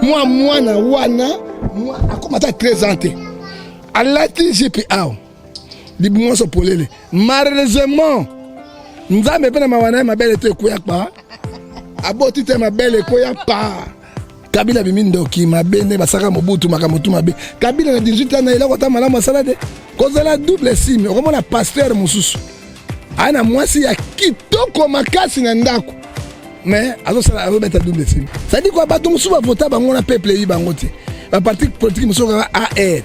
Mwa mwana wana akoma ata 13 ans te, alati jipe awa, libumu nyonso polele. Malheureusement, Nzambe mpe na mawa na ye, mabele te ekweya pa, aboti te, mabele ekweya pa. Kabila abimi ndoki mabe nde basaka Mobutu makambo tu mabe. Kabila na 18 ans na eloko ata malamu asala te. Kozala double sim, okomona pasteur mosusu aya na mwasi ya kitoko makasi na ndako, mais azosala, azobeta double sim. C'est-à-dire quoi? Bato mosusu bavota bango na peuple eyi bango te. Baparti politique mosusu kaka AR,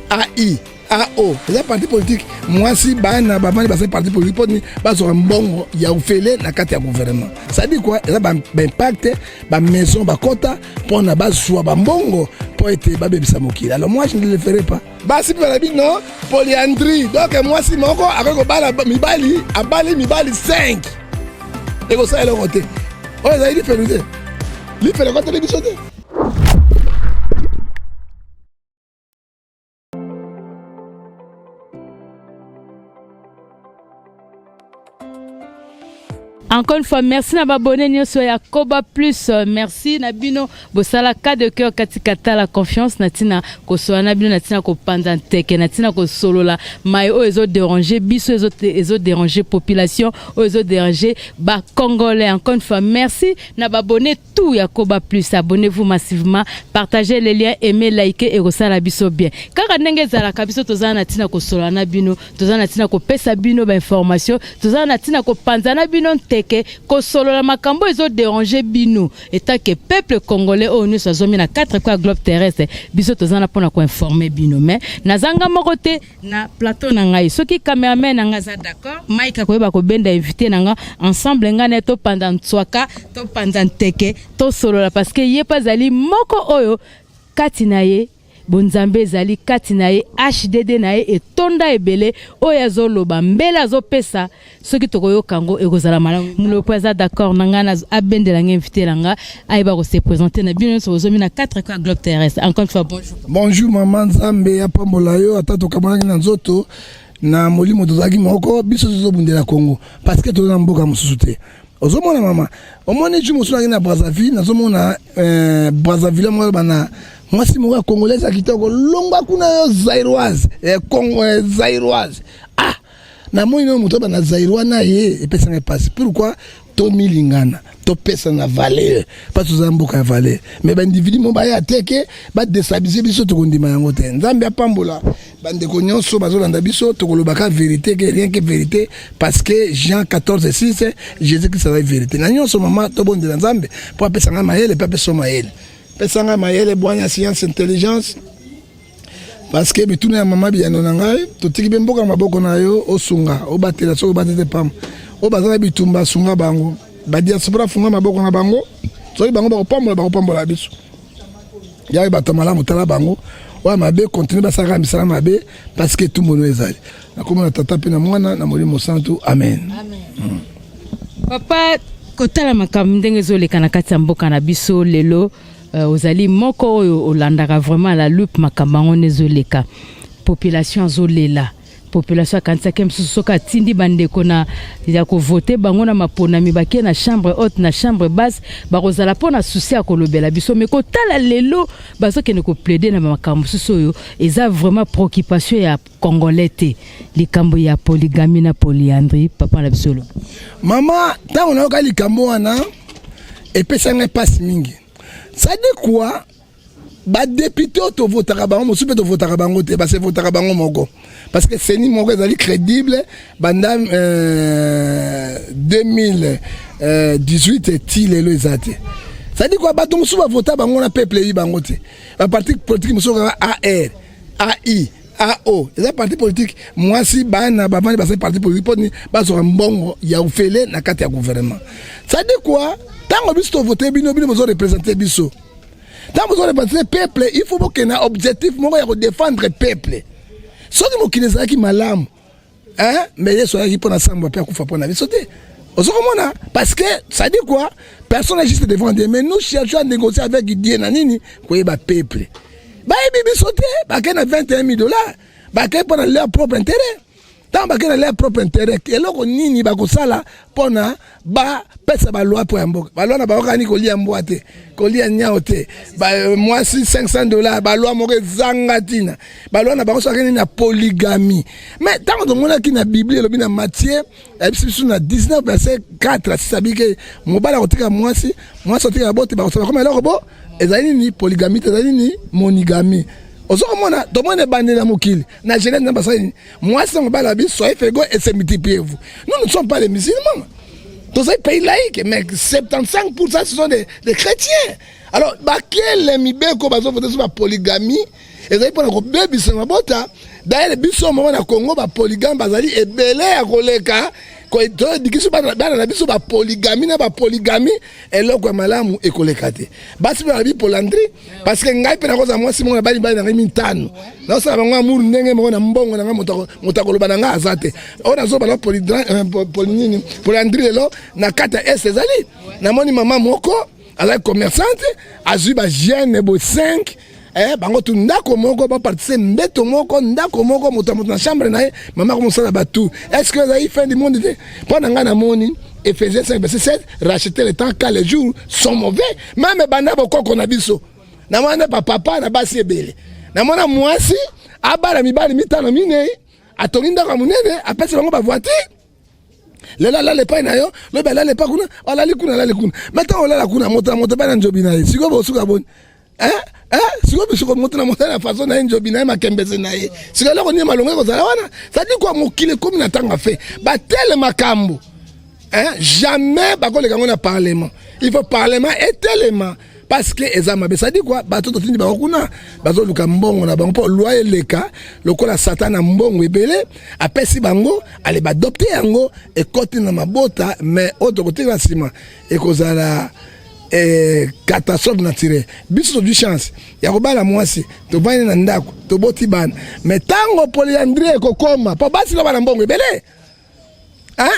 AI, AO, eza parti politique. Mwasi, bana, bavandi, basali parti politique mpo nini? Bazwaka mbongo ya ofele na kati ya gouvernement. C'est-à-dire quoi? Eza baimpact, bamaison bakota mpona bazwa bambongo mpo ete babebisa mokili. Alors moi, je ne le ferai pas. Basi mpe balobi non, polyandrie, donc mwasi moko akoki kobala mibali, abali mibali 5, ekosala eloko te. Oyo ezali lifelo te, lifelo ekoteli biso te. Encore une fois, merci na babone nyonso ya Koba Plus. Merci na bino bosala cas de cœur katika tala confiance na ntina kosola na bino, na ntina kopanza nteke, na ntina kosolola mai oyo ezodéranger biso, ezodéranger population, oyo ezodéranger bacongolais. Encore une fois, merci na babone tout ya Koba Plus. Abonnez-vous massivement, partagez les liens, aimez, likez, ekosala biso bien. Kaka ndenge ezalaka, biso tozala na ntina kosolola na bino, toza na ntina kopesa bino bainformation, toza na ntina kopanza na bino nteke, kosolola makambo ezodéranger bino etake peuple congolais oyo nyonso azwami na 4 coins globe terrestre. Biso toza na mpona koinformer bino, mais nazanga moko te na plateau na ngai. Soki cameraman na ngai aza d'accord, Mike akoyeba kobenda invité na nga ensemble, ngai na ye topanza ntswaka, topanza nteke, tosolola, parce que ye mpe azali moko oyo kati na ye bonzambe ezali kati na ye, HDD na ye etonda ebele. Oyo azoloba mbele azopesa, soki tokoyoka yango ekozala malamu. Molopo aza d'accord na ngai, abendela ngai invité na nga, ayeba kose présenter na bino nyonso bozomi na 4 coins globe terrestre. Encore une fois, bonjour. Bonjour mama, Nzambe apambola yo. Ata tokabanaki na nzoto, na molimo tozalaki moko. Biso tozobundela Congo parce que toza na mboka mosusu te. Ozomona mama, omoni ju mosusu naki na Brazzaville, nazomona Brazzaville moko bana mwasi moko ya congolaise ya kitoko. Longwa kuna yo zairoise, Congo, zairoise. Ah, namoni no moto bana zairois na ye, epesanga epasi. Pourquoi tomilingana, topesa na valeur? Parce toza mboka ya valeur, mais baindividu mo baya te ke badéstabiliser biso, tokondima yango te. Nzambe apambola bandeko nyonso bazolanda biso. Tokolobaka vérité, ke rien que vérité, parce que Jean 14 6, Jésus Christ azali vérité na nyonso. Mama, tobondela Nzambe mpo apesanga mayele mpe apesa mayele, pesanga mayele, bwanya, science, intelligence, parce que bituna ya mama, biyano na ngai. Totiki mpe mboka na maboko na yo, osunga, obatela. Soki obatela te, pamba oyo baza na bitumba, sunga bango. Badiaspora, funga maboko na bango. Soki bango bakopambola, bakopambola biso. Yawe, bato malamu, tala bango. Oyo mabe, continue basalaka misala mabe, parce que etumbono ezali. Nakomona Tata mpe na Mwana na Molimo Santu, amen, amen. Papa, kotala makambo ndenge ezoleka na kati ya mboka na biso lelo, ozali moko oyo olandaka vraiment la loupe makambo yango nde ezoleka. Population azolela, population akanisaki mosusu soki atindi bandeko na ya kovote bango na maponami, bakie na chambre haute, na chambre basse, bakozala mpo na souci ya kolobela biso. Mais kotala lelo, bazokende koplaider na makambo mosusu oyo eza vraiment préoccupation ya congolais te, likambo ya polygamie na polyandrie. Papa na biso, oloba. Mama, ntango nayoka likambo wana, epesa ngai mpasi mingi. Ça dit quoi? Badéputé oyo tovotaka bango, mosusu mpe tovotaka bango te, base votaka bango moko, parce que CENI moko ezali crédible banda 2018 ti lelo eza te. Ça dit quoi? Bato mosusu bavota bango na peuple eyi bango te. Baparti politique mosusu kaka AR, AI, AO, eza parti politique. Mwasi, bana, bavandi, basali parti politique mpo nini? Bazwaka mbongo ya ofele na kati ya gouvernement. Ça dit quoi? Ntango biso tovote bino, bino bozoreprésenter biso. Ntango bozoreprésenter peuple, il faut bokende na objectif moko ya kodéfendre peuple. Soki mokili ezalaki malamu, hein, mais Yesu ayaki mpo na sambwa mpe akufa mpo na biso te. Ozokomona, parce que ça dit quoi? Personne n'est juste devant Dieu, mais nous cherchons à négocier avec Dieu. Na nini? Koyeba peuple bayebi biso te. Bakei na 21 000 dollars, bakei mpo na leur propre intérêt. Ntango bakei na leur propre intérêt, eloko nini bakosala mpona bapesa baloi mpo ya mboka? Baloi na bango kaka ni kolia mbwa te, kolia nyao te, mwasi 500 $. Baloi moko ezanga ntina. Baloi na bango soki nini na polygamie. Mais ntango tomonaki na Biblie elobi na Matthieu, ayebisi biso na 19 verset 4 asisi abiki: mobali akotika mwasi, mwasi akotika bote, bakosala koma eloko bo ezali nini? Polygamie te, ezali nini? Monogamie. Ozo komona, tomoni ebandeli ya mokili na Genèse na basali nini? Mwasi na mobali abi: "Soyez féconds et se multipliez-vous." Nous ne sommes pas les musulmans, tozali pays laïque, mais 75 %, ce sont des chrétiens. Alors bakele mibeko bazovote so bapolygamie ezali mpona kobebisa mabota. D'ailleurs, biso moko na Congo, bapolygame bazali ebele ya koleka. Toyedikisi bana na biso bapolygamie na bapolygamie. Eloko ya malamu ekoleka te. Basi mpe balobi polyandrie, parce que ngai mpe nakozala mwasi moko na bali bali na ngai mitano, nazosala bango amour ndenge moko na mbongo na ngai. Moto akoloba na ngai aza te. Oyo nazoba na nini, polyandrie. Lelo na kati ya Est ezali, namoni mama moko azali commerçante, azwi bajeune bo 5, bango tu ndako moko, bapartise mbeto moko, ndako moko, moto ya moto na chambre na ye. Mama akomosala batu. Est ce que ezali fin du monde te? Mpo na ngai, namoni Ephésiens 5 verset 7: "Racheter le temps, car les jours sont mauvais." Même banda bokoko na biso, namona nde bapapa na basi ebele. Namona mwasi abala mibali mitano, minei, atongi ndako ya monene, apesi bango bavoiture. Lelo alala epai na yo, lobi alala epai kuna, alali kuna, alali kuna. Mais ntango olala kuna, moto na moto bana njobi na ye. Sikoyo bosuka boni? Sikoyo biso, moto na moto na façon na ye, njobi na ye, makembese na ye. Sikoyo eloko nini malongo ekozala wana? C'est-à-dire quoi? Mokili ekomi na ntango afe batele makambo, jamais bakoleka yango na parlement. Il faut parlement etelema, parce que eza mabe. C'est-à-dire quoi? Bato totindi bango kuna bazoluka mbongo na bango mpo loi eleka. Lokola Satan na mbongo ebele apesi bango, ale baadopte yango, ekoti na mabota. Mais oyo tokotika nsima ekozala catastrophe naturelle. Biso tozwi chance ya kobala mwasi, tovandi na ndako, toboti bana. Mais ntango polyandrie ekokoma, mpo basi lo bana mbongo ebele,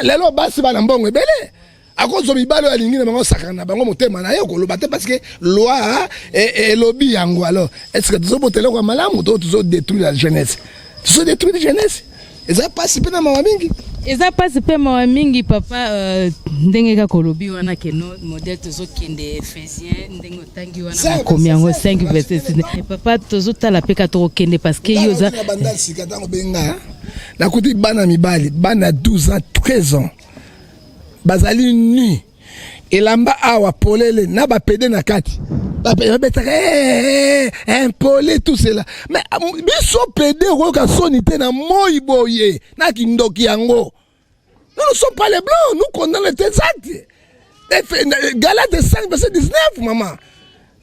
lelo basi bana mbongo ebele, akozwa mibali oyo alingi na bango, osakana na bango, motema na ye, okoloba te, parce que loi elobi yango. Alors, est ce que tozobota eloko ya malamu to tozodétruire la jeunesse? Tozodétruire jeunesse. Eza mpasi mpe na mawa mingi. Eza mpasi mpe mawa mingi, papa. Ndenge kaka olobi wana que no modèle tozokende Ephésien, ndenge otangi wana, makomi yango 5 verset 6, papa, tozotala mpe ka tokokende, parce que yo oza Banda sika, ntango benga, nakuti bana mibali, bana 12 ans, 13 ans, bazali nu, elamba awa polele, na bapédé na kati, babetaka impoli, tout cela. Mais biso pédé okoyoka soni te na moi boye na kindoki yango. Nous ne sommes pas les blancs, nous condamnons tes actes. Galate 5 verset 19. Mama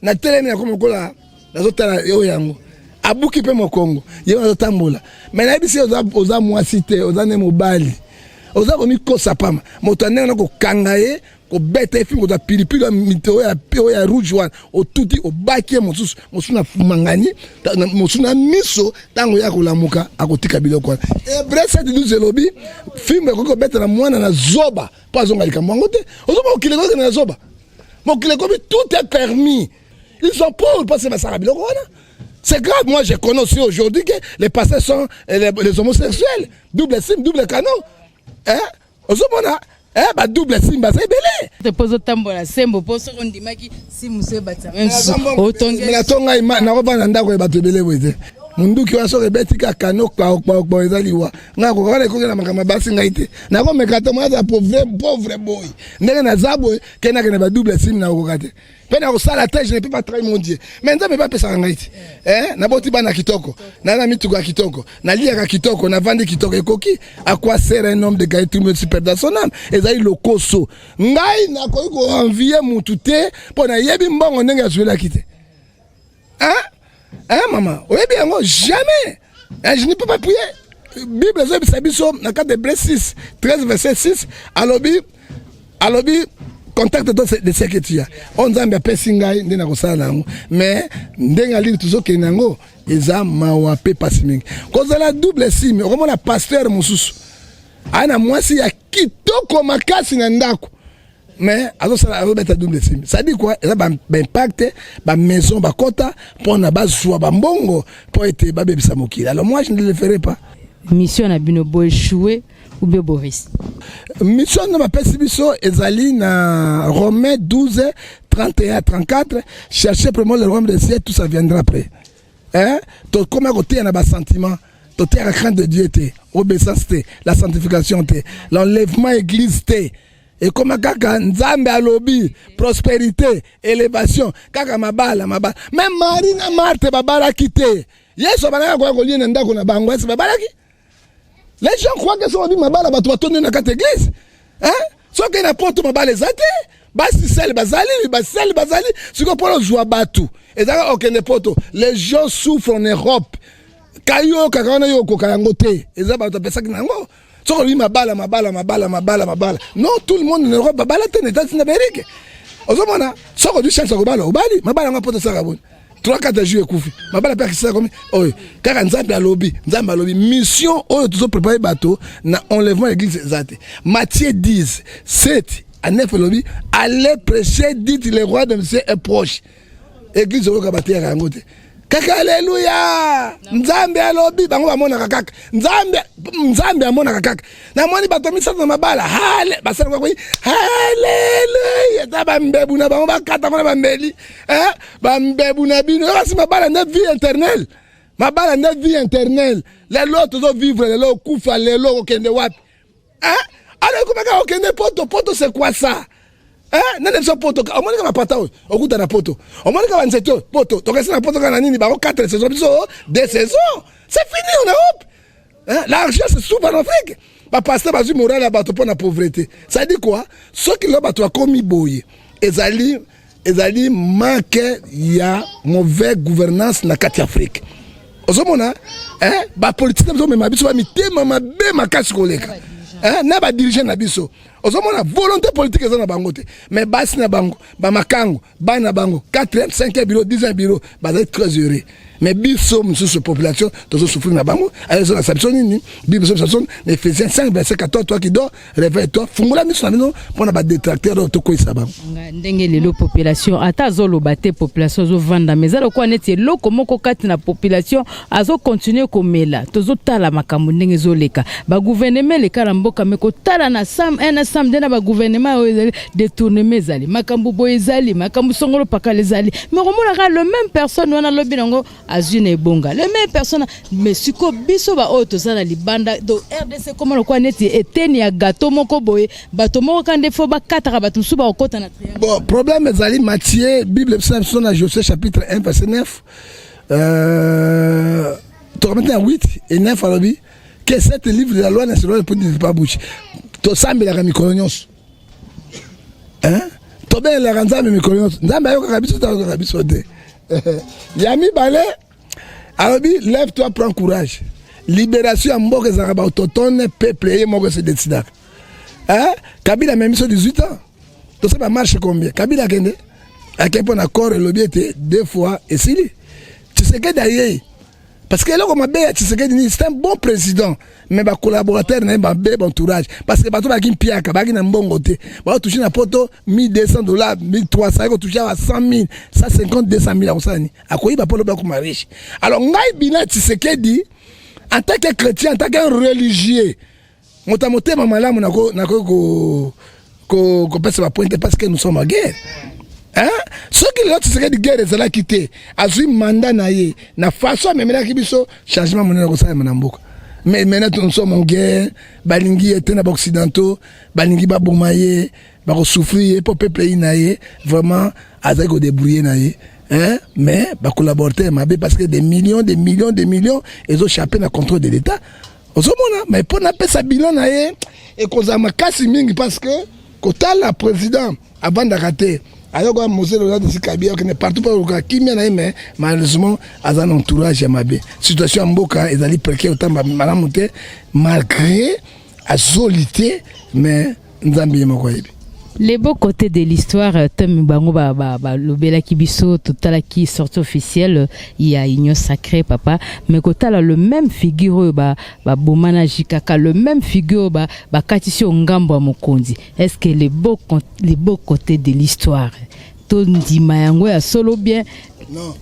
natelemi, nakomi lokola nazotala oyo yango abuki mpe mokongo ye azotambola. Mais nayebisi, oza mwasi te, oza nde mobali, oza komikosa pamba. Moto ya ndenge na kokanga ye, kobeta ye fimbo, kozwa pilipili oyo ya rouge wana, otuti, obaki ye mosusu, mosusu na mangani, mosusu na miso. Ntango ya kolamuka, akotika biloko wana. Hébreu 7 12 elobi: fimbo ekoki kobeta na mwana na zoba mpo azonga likambo yango te. Ozomona, mokili ekokende na zoba, mokili ekomi tout est permis. Ils sont pauvres parce que basala biloko wana. C'est grave. Moi, je connais aussi aujourd'hui que les pasteurs sont les homosexuels, double sim, double canon, hein. Ozomona, badouble sim baza ebele. Mpo ozotambola sembo, mpo soki ondimaki si mosu ebatisa nato ngai nakovanda ndako ya bato ebele boye te. Munduki wana soki ebeti kaka no kpaokpaokpao, eza liwa. Ngai koka wana ekoki na makambo ya basi, ngai te, nakomeka te. Mwa aza pauvre, pauvre boye ndenge naza boye, ke nakende badouble sim, nakokoka te mpe nakosala te. Je ne peux pas trahir mon Dieu. Mais Nzambe mpe apesaka ngai te. Naboti bana kitoko, na na mituka ya kitoko, naliaka kitoko, navandi kitoko, ekoki. À quoi sert un homme de gagner tout le monde, perdre son âme? Ezali lokoso. Ngai nakoki koenvier mutu te, mpo nayebi mbongo ndenge azwelaki te. Hein, hein, mama, oyebi yango jamais. Hein, je ne peux pas prier. Bible ezoyebisa biso na kati Hébreu 6 13 verset 6, alobi: "Contente toi de ce que tu as." Oyo Nzambe apesi ngai nde nakosala na yango. Mais ndenge alini tozokende yango, eza mawa mpe pasi mingi kozala double sim. Okomona pasteur mosusu aya na mwasi ya kitoko makasi na ndako, mais azosala, azobeta double sim. C'est-à-dire quoi? Eza baimpact, bamaison bakota mpona bazwa bambongo mpo ete babebisa mokili. Alors moi, je ne le ferai pas. Mission na bino bo échouer ou bien bo réussir? Mission na bapesi biso ezali na Romains 12 31 à 34: cherchez premièrement le royaume des cieux, tout ça viendra après. Hein? Tokóma koteya na basentiment, toteyaka crainte de Dieu te, obéissance te, la sanctification te, l'enlèvement église te. Ekóma kaka Nzambe alobi, prospérité, élévation, kaka mabala, mabala. Même Marie na Marthe babalaki te. Yesu abandaka koya kolia na ndako na bango, esi babalaki. Les gens croient que soki babi mabala, bato batondi na kati église, hein? Soki na Poto mabala eza te, basi sele bazali, basele bazali. Sikoyo mpona ozwa bato ezalaka okende Poto. Les gens souffrent en Europe. Kayo kaka wana, yo okoka yango te. Eza bato apesaki na yango. Soki olobi mabala, mabala, mabala, mabala, mabala, non, tout le monde en Europe babala te. Na États-Unis d'Amérique, ozomona soki ozwi chance ya kobala, obali. Mabala yango Poto esalaka boni? 3 4 jours ekufi mabala. Mpe akisaka komi oyo kaka Nzambe alobi, Nzambe alobi. Mission oyo tozoprépare bato na enlèvement ya église eza te. Matthieu 10 7 à 9 elobi: allez prêcher, dites: le royaume des cieux est proche. Église oyoka bateyaka yango te. Kaka aleluya, Nzambe alobi. Bango bamonaka kaka Nzambe, Nzambe amonaka kaka. Namoni bato misato na mabala, hale basalaka koyi haleluya. Eza bambebu na bango, bakata ngo na bambeli, bambebu na bino. Kasi mabala nde vie éternelle, mabala nde vie éternelle. Lelo tozovivre, lelo okufa, lelo okokende wapi? Alors ekomaka okende Poto. Poto, c'est quoi ça, hein? Nene biso Poto, omonika mapata oyo okuta na Poto, omonika banzete oyo Poto. Tokesi na Poto kaka na nini? Bango 4 saisons, biso 2 saisons, c'est fini en Europe, hein? L'argent se trouve en Afrique. Bapasteur bazwi morale ya bato mpo na pauvreté. Ça dit quoi? Soki lelo bato bakomi boye, ezali manque ya mauvaise gouvernance na kati ya Afrique. Ozomona, eh? Bapolitique na biso omema biso bamitema mabe makasi koleka, eh? Na badirigeants na biso, ozomona volonté politique eza na bango te. Mais basi na bango, bamakango, bana na bango, 4e, 5e bureau, 10e bureau, bazali très heureux. Mais biso mosusu, population, tozosouffrir na bango. Ayezolakisa biso nini? Bible biso na Éphésiens 5 verset 14: toi qui dors, réveille-toi, fungola miso na bino mpona badétracteur oyo tokweyisa bango. Ndenge lelo population ata azoloba te, population azovanda, mais eza lokola neti eloko moko kati na population azokontinue komela. Tozotala makambo ndenge ezoleka, bagouvernement eleka na mboka, me kotala na sam 1 na sam nde na bagouvernement oyo ezali détournement, ezali makambo boye, ezali makambo songolo pakala ezali. Mais komonaka le même personne wana alobi nango azwi na ebonga, le même personne. Mais sikoyo biso baoyo toza na libanda do RDC, koma lokola neti eteni ya gâteau moko boye, bato moko kaka nde fo bakataka, bato mosusu bakokɔta na triangle. Bon, problème ezali Matthieu, Bible biso na biso na Josué chapitre 1 verset 9, tokamati na 8 et 9, alobi que cette livre de la loi ne s'éloigne point de ta bouche. Tosambelaka mikolo nyonso, hein? Tobelelaka Nzambe mikolo nyonso. Nzambe ayokaka biso te? Ayokaka biso te. Ya mibale alobi: lève toi, prends courage. Libération ya mboka ezalaka baautochtone, peuple ye moko se décidaka, hein? Kabila amemi biso 18 ans, tosala bamarche combien? Kabila akende, ake mpo na corps elobi ete deux fois esili. Tshisekedi ayei parce que eloko mabe ya Tshisekedi nini? C'est un bon président, mais bacollaborateur na ye mabe, baentourage, parce que bato bayaki mpiaka, bayaki na mbongo te. Baotouche na Poto 1200 dollars, 1300, ayaki kotouche awa 100 000, 150, 200 000. Akosala nini? Akoyiba mpo lobi akoma riche. Alors ngai bina Tshisekedi en tant que chrétien, en tant que religieux, moto ya motema malamu, nakoki kopesa bapoint te parce que nous sommes en guerre, hein? Soki lelo Tshisekedi, guerre ezalaki te, azwi mandat na ye na façon amemelaki biso changement monene kosalema na mboka. Mais maintenant nous sommes en guerre. Balingi ye te na baoccidentaux, balingi baboma ye, bakosouffrir ye mpo peuple ye na ye vraiment azali kodébrouiller na ye, hein? Mais bacollaborateur mabe, parce que des millions, des millions, des millions ezochappe na contrôle de l'État. Ozomona, mais mpo napesa bilan na ye ekozala makasi mingi, parce que kotala président avandaka te, ayoka Mosele oza desika bia okende partout mpo oluka kimia na ye. Mais malheureusement aza na entourage ya mabe. Situation ya mboka ezali précaire, otamba malamu te, malgré azoli te, mais Nzambe ye moko ayebi. Les beaux côtés de l'histoire, Tom, bango balobelaki biso, totalaki sortie officielle ya Union sacrée, papa. Mais kotala le même figure oyo baboma na jikaka, le même figure oyo bakatisi yo ngambo ya mokonzi, est ce que les beaux côtés de l'histoire tondima yango ya solo bien? Non,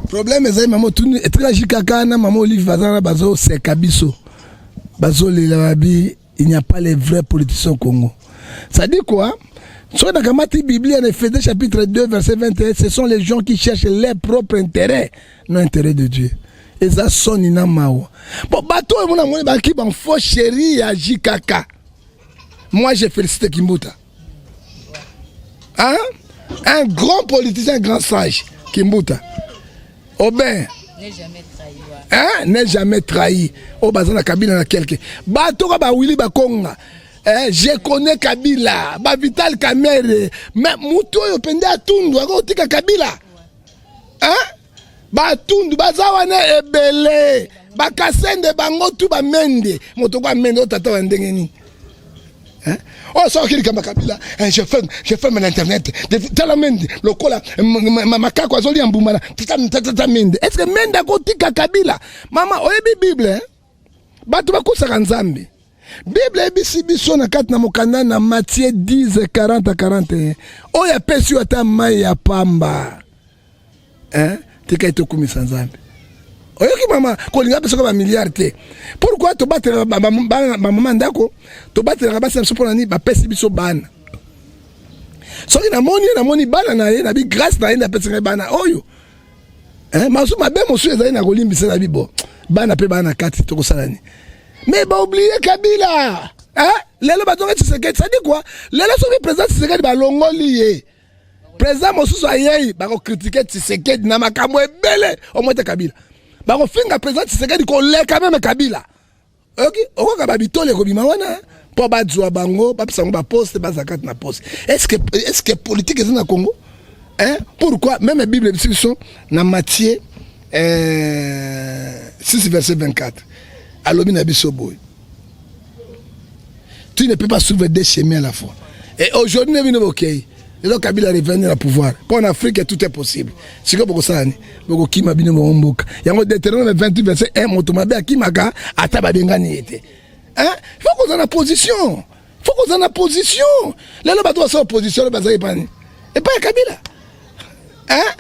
problème ezali, mama otuni etikala jikaka na mama Olive baza na bazoseka biso. Bazolela babi il n'y a pas les vrais politiciens au Congo. Ça dit quoi? Soki nakamati Biblia na Ephésiens chapitre 2 verset 21, ce sont les gens qui cherchent leur propre intérêt, non intérêt de Dieu. Eza soni na mawa. Bon, bato oyo mona moni baki ban faux chéri ya JKK. Moi je félicite Kimbuta. Hein? Un grand politicien, un grand sage, Kimbuta. Aubin. N'est jamais trahi. Hein? N'est jamais trahi. Oh, baza na Kabila na quelque. Bato ka ba Willy Bakonga. Eh, je connais Kabila, ba Vital Kamerhe, mais mutu oyo pende atundu akotika Kabila. Hein? Batundu baza wana ebele. Bakasende bango tu bamende. Moto kwa mende otata wa ndenge nini? Hein? Oh, soki likambo Kabila, eh, je ferme l'internet. Tala mende lokola makako azolia mbuma na tata mende. Est-ce que mende akotika Kabila? Mama, oyebi Bible, hein? Bato bakosaka Nzambe. Bible eyebisi biso na kati na mokanda na Matthieu 10 40 41. Oyo apesi yo ata mai ya pamba. Hein? Tika ete okumisa Nzambe. Oyoki mama, kolinga apesaka ba milliard te. Pourquoi tobatelaka bamama ndako, tobatelaka basi na biso mpona nini? Bapesi biso bana. Soki namoni ye, namoni bana na ye, nabi grâce na ye nde apesi ngai bana oyo. Hein? Masu mabe mosusu ezali na kolimbisa na bibo. Bana mpe bana na kati tokosala nini? Mais ba oublier Kabila. Hein? Lelo bazonga Tshisekedi, ça dit quoi? Lelo soki président Tshisekedi balongoli ye. Président mosusu ayei bakokritike Tshisekedi na makambo ebele omoi te Kabila. Bakofinga président Tshisekedi koleka meme Kabila. Oyoki okoka babitoli ekobima wana mpo bazwa bango bapesa bango baposte baza kati na poste. Est-ce que politique eza na Congo? Hein? Pourquoi même Bible ebisi biso na Matthieu 6 verset 24 alobi na biso boye: tu ne peux pas suivre deux chemins à la fois. Et aujourd'hui ne bino bokei lelo Kabila revenu na pouvoir mpo en Afrique tout est possible. Sikoyo bokosala nini? Bokokima bino bongo mboka yango. Deutéronome 28 verset 1, moto mabe akimaka ata babengani ye te. Hein? Faut kozala na position, faut kozala na position. Lelo bato basala opposition lelo bazali epani epai ya Kabila. Hein?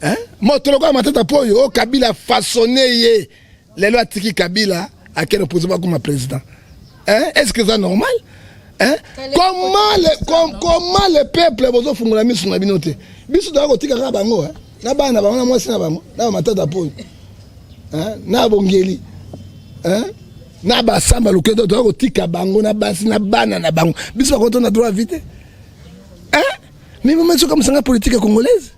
Hein? Moto lokola Matata po oyo Kabila façonne ye, lelo atiki Kabila akende opposition, bakoma président. Hein? Est-ce que c'est normal? Hein? Comment le peuple bozofungola miso na bino te? Biso toza kotika kaka bango, hein? Na bana na bango, na mwasi na bango, na bamatata poyo, hein? Na bongeli, hein? Na basamba loketo, toza kotika bango na basi na bana na bango. Biso bakoto na droit vie te, hein? Mais momesoka mosanga politique congolaise,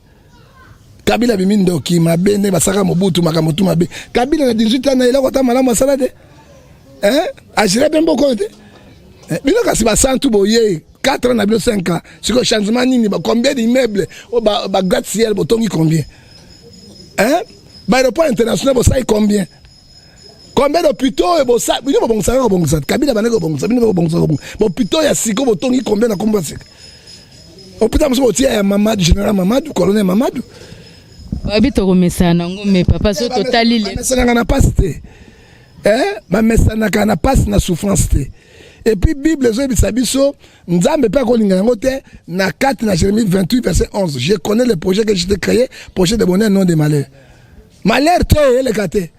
Kabila bimi ndoki mabe nde basaka Mobutu makambo tu mabe. Kabila na 18 ans na eloko ata malamu asala te, hein? Agire mpe mboka oyo te. Bino kasi basantu boye 4 ans na bino, 5 ans, sikoyo changement nini? Combien d'immeuble oyo bagratte ciel botongi? Combien, hein? Baaéroport international bosali combien? Combien d'hôpitaux oyo bosa bino bobongisaka? Kobongisa, Kabila bandaki kobongisa, bino bobongisa bahôpitaux ya sika botongi combien na kombo ya sika? Hôpital mosusu botia ya Mamadu, général Mamadu, colonel Mamadu. Bayebi tokomesana nango, mais papa, so totali le Bamesanaka na pasi te, eh? Bamesanaka na pasi na souffrance te. Et puis Bible ezoyebisa biso, Nzambe mpe akolinga yango te na kati na Jérémie 28 verset 11: je connais le projet que je t'ai créé, projet de bonheur, non de malheur. Malheur te, eleka te.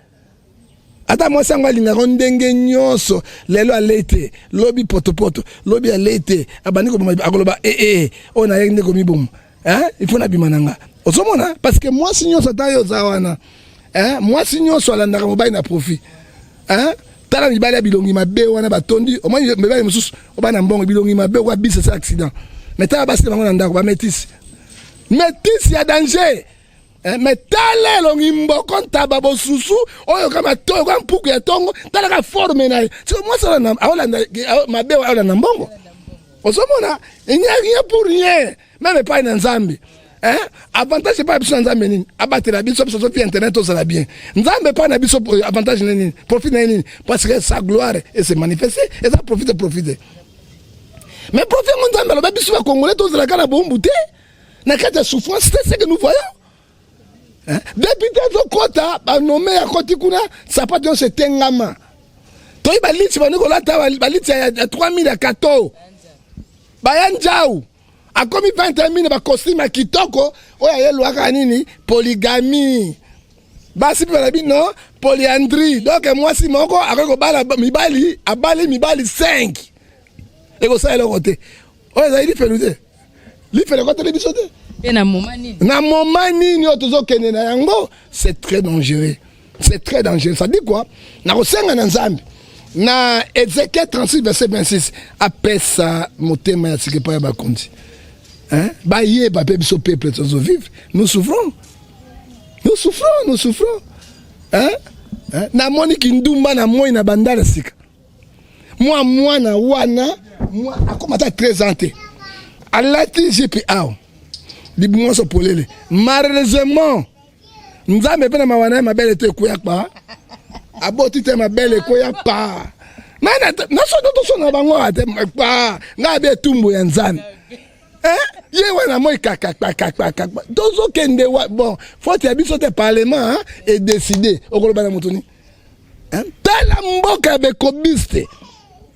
Ata mwasi yango alingaka ndenge nyonso, lelo alei te, lobi potopoto, lobi alei te, abandi koboma, akoloba ee oyo nayeki nde komiboma, il faut nabima na nga. Ozomona, parce que mwasi nyonso, ata yo oza wana, mwasi nyonso alandaka mobali na profit. Tala mibali ya bilongi mabe wana batondi. Omoni mibali mosusu oyo na mbongo, bilongi mabe okwa bisa esa accident, mais tala basi na bango na ndako, bamétisse, métisse ya danger. Mais tala elongi mboko ntaba bosusu oyo kama to oyo mpuku ya ntongo, talaka forme na ye. Siko mwasi aolanda mabe, aolanda mbongo. Ozomona, il n'y a rien pour rien, même epai na Nzambe, hein? Avantage epai na biso na Nzambe nini? Abatela biso, biso tofi internet, tozala bien. Nzambe epai na biso avantage na nini? Profit na ye nini? Parce que sa gloire ese manifeste, eza profite, profite. Mais profit yango, Nzambe aloba biso bacongolais tozalaka na bombu te, na kati ya souffrance te. Ce que nous voyons, hein? Député azokɔta, banome akɔti kuna, sapato nyonso etengama. Toyi baliti bandi kolata baliti ya 3000, ya 14, baya njau akomi 21 000, bacostume ya kitoko. Oyo ayelwaka nini? Polygamie. Basi mpe balobi non. Polyandrie, donc mwasi moko akoki kobala mibali, abali mibali 5, ekosala eloko te. Oyo ezali lifelo te, lifelo ekoteli biso te. Mpe na moma nini? Na moma nini oyo tozokende na yango? C'est très dangereux, c'est très dangereux. Ça dit quoi? Nakosenga na Nzambe na Ezekiel 36 verset 26, apesa motema ya sika epai ya bakonzi, hein? Bayeba mpe biso peuple tozovivre, nous souffrons, nous souffrons, nous souffrons, hein? Hein? Namoni kindumba na moi na bandala sika. Mwa mwana wana akoma ata 13 ans te, alati jupe awa, libumu nyonso polele. Malheureusement, Nzambe mpe na mawa na ye, mabele te ekweya kpa, aboti te, mabele ekweya pa. Naso tosona bango awa te kpa. Ngai abe etumbu ya Nzambe. Ye wana moi kakakakakaka, tozokende wa. Bon, faute ya biso te, parlement edécider. Okoloba na moto nini? Tala mboka ya baekobiste,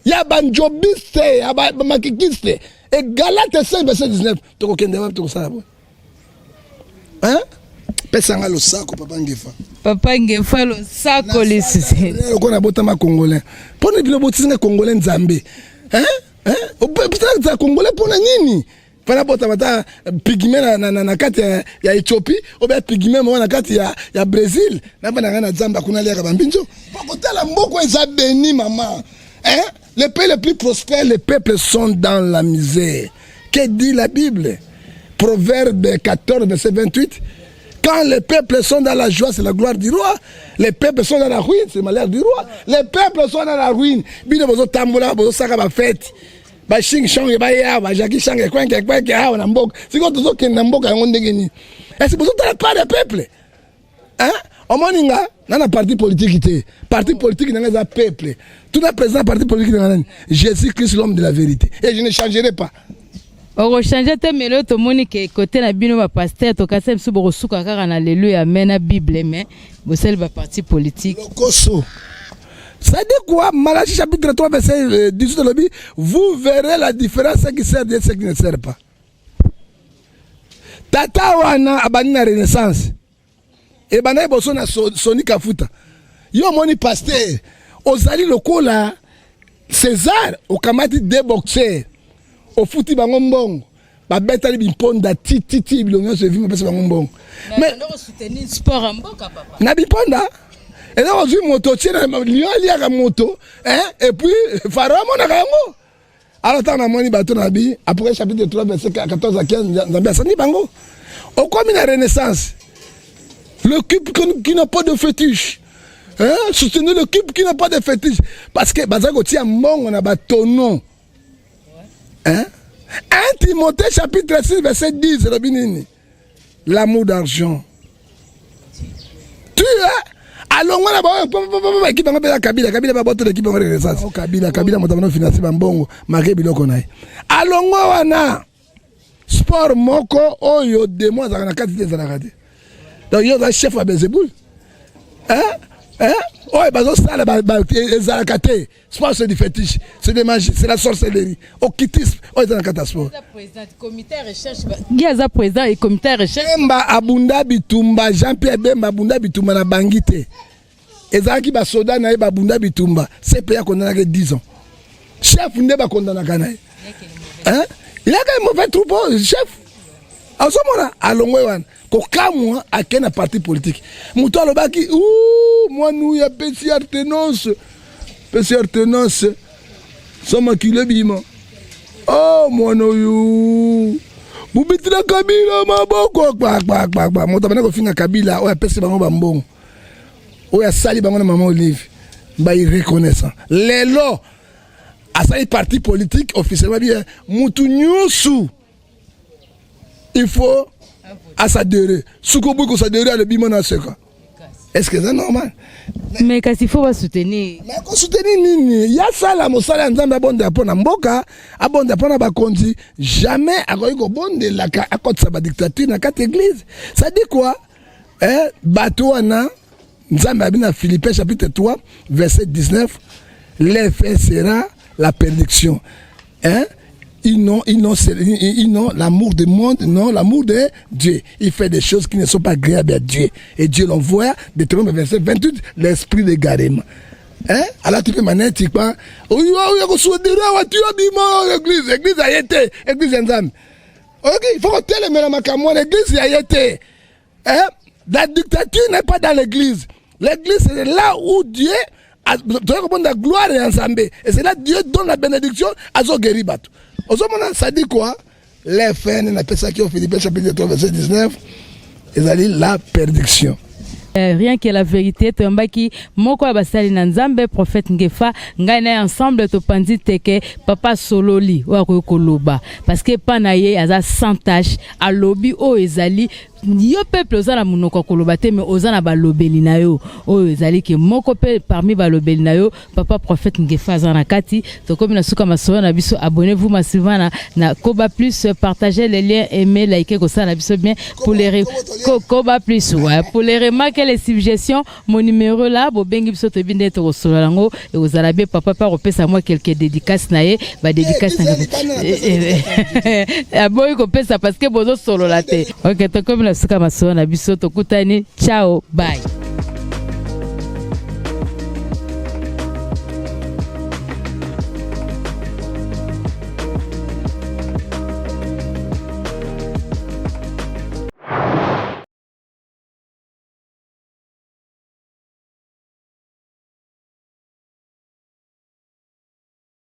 ya banjobiste, ya bamakikiste. E Galate 5 verset 19, tokokende wapi? Tokosala boye? Pesanga losako, papa Ngefa. Papa Ngefa, losako lisusu. Lokola nabotama Congolais, mpona bino botisinga Congolais, Nzambe za Congolais, mpona nini fana botama ta pygmée na kati ya Éthiopie, obe pygmée moko na kati ya Brésil? Nabana ngai na Nzambe akuna, aliaka bambinzo. Po kotala mboka eza béni, mama, hein? Le pays le plus prospère, les peuples sont dans la misère. Que dit la Bible? Proverbe 14 verset 28: quand les peuples sont dans la joie, c'est la gloire du roi. Les peuples sont dans la ruine, c'est le malheur du roi. Les peuples sont dans la ruine. Bino bozo tambola, bozo saka ba fête. Ba ching chong ba ya, ba Jackie Chang kwenke kwenke awa na mboka. Siko tozokende na mboka yango ndenge nini? Est-ce que bozotala pas le peuple? Hein? Omoni nga na na parti politique te. Parti politique nanga eza peuple. Tout le président parti politique nanga nani? Jésus-Christ, l'homme de la vérité. Et je ne changerai pas. Okochanger te. Melo tomoni ke kote na bino bapasteur, tokasi biso bokosuka kaka na lelo ya me na Bible, me bosali baparti politique. Lokoso. Ça dit quoi? Malachie chapitre 3 verset 18 elobi: vous verrez la différence, ce qui sert Dieu, ce qui ne sert pas. Tata wana abandi na Renaissance, ebandaki boso na Soni Kafuta. Yo omoni pasteur ozali lokola César, okamati deux boxeurs, ofuti bango mbongo, babetali bimponda tititi, bilongo nyonso evimi, opesa bango mbongo. Mais sport ya mboka, papa. Na bimponda eza kozwi moto otie na lion, aliaka moto, et puis Pharaon amonaka yango. Alors ntango namoni bato na bi après chapitre 3 verset 14 à 15, Nzambe asandi bango. Okomi na Renaissance, l'équipe qui n'a pas de fétiche, hein? Soutenir l'équipe qui n'a pas de fétiche, parce que bazali kotia mbongo na batono, hein? 1 Timothée chapitre 6 verset 10 elobi nini? L'amour d'argent tu alongwa na bango équipe yango mpenza. Kabila, Kabila babotola équipe yango Renaissance. Kabila, Kabila moto abano finance bambongo make biloko na ye. Alongwa wana, sport moko oyo demo azalaka na kati te, ezalaka te. Donc yo oza chef ya Belzebul oyo bazosala, ezalaka te. Sport, c'est du fétiche, c'est de magie, c'est la sorcellerie, occultisme oyo eza na kati ya sport. Ye aza président ya comité ya recherche. Bemba abunda bitumba, Jean Pierre Bemba abunda bitumba na bangi te, ezalaki basoda na ye babunda bitumba. CPI akondanaki 10 ans. Chef nde bakondanaka na ye, hein? Il a un mauvais troupeau, chef. Azomona alongwe wana, kokamwa, ake na parti politique. Moto alobaki mwana oyo apesi alternance, pesi alternance so makili ebima. Oh, mwana oyo bobetela Kabila maboko kpakpakpakpa. Moto abanda kofinga Kabila, oyo apesi bango bambongo, oyo asali bango na mama Olive, bairreconnaissant. Lelo asali parti politique officiellement bien. Mutu nyonso il faut asadhérer. Soki oboyi kosadhérer, alobi mana aseka. Est ce que eza normal? Mais kasi faut basoutenir. Mais kosoutenir nini? Ya sala mosala ya Nzambe, abondela mpo na mboka, abondela mpo na bakonzi. Jamais akoki kobondelaka akotisa badictature na kati église. Ça dit quoi, eh? Bato wana, Nzambe abi na Philippiens chapitre 3 verset 19: l'effet sera la perdition, hein? Ils n'ont, ils n'ont, ils n'ont l'amour du monde, non l'amour de Dieu. Il fait des choses qui ne sont pas agréables à Dieu. Et Dieu l'envoie, Deutéronome verset 28, l'esprit de Garema. Hein? alati mpe maneti kwa oya kosudira wati obima église, église aye te, église ya Nzambe. Oyoki, il faut kotelemela makambo wana. Église ya ye te, hein? La dictature n'est pas dans l'église. L'église, c'est là où Dieu toya komona gloire ya Nzambe et c'est là Dieu donne la bénédiction, azoguérir bato. Ozomona, ça dit quoi? L'FN napesaki yo, Philippiens chapitre 3 verset 19, ezali la perdition. Rien que la vérité. Toyambaki moko ya basali na Nzambe, prophète Ngefa. Ngai na ye ensemble topandi teke. Papa sololi oyo akoki koloba parce que epa na ye aza sans tache. Alobi oyo ezali yo peuple oza na monoko ya koloba te, mais oza na balobeli na yo oyo ezali ke moko mpe parmi balobeli na yo, papa prophète Ngefa aza na kati. Tokomi na suka masolo na biso. Abonnez-vous massivement na Koba Plus, partagez les liens, aimez, likez, kosala na biso bien. Pour les Koba Plus, ouais. Pour les remarques et les suggestions, mon numéro là, bobengi biso, toyebi nde tokosolola yango, ekozala bien. Papa mpe akopesa mwa quelques dédicaces na ye, badédicace na aboyi kopesa parce que bozosolola te. Ok, tokomi na suka masolo na biso. Tokutani, ciao, bye.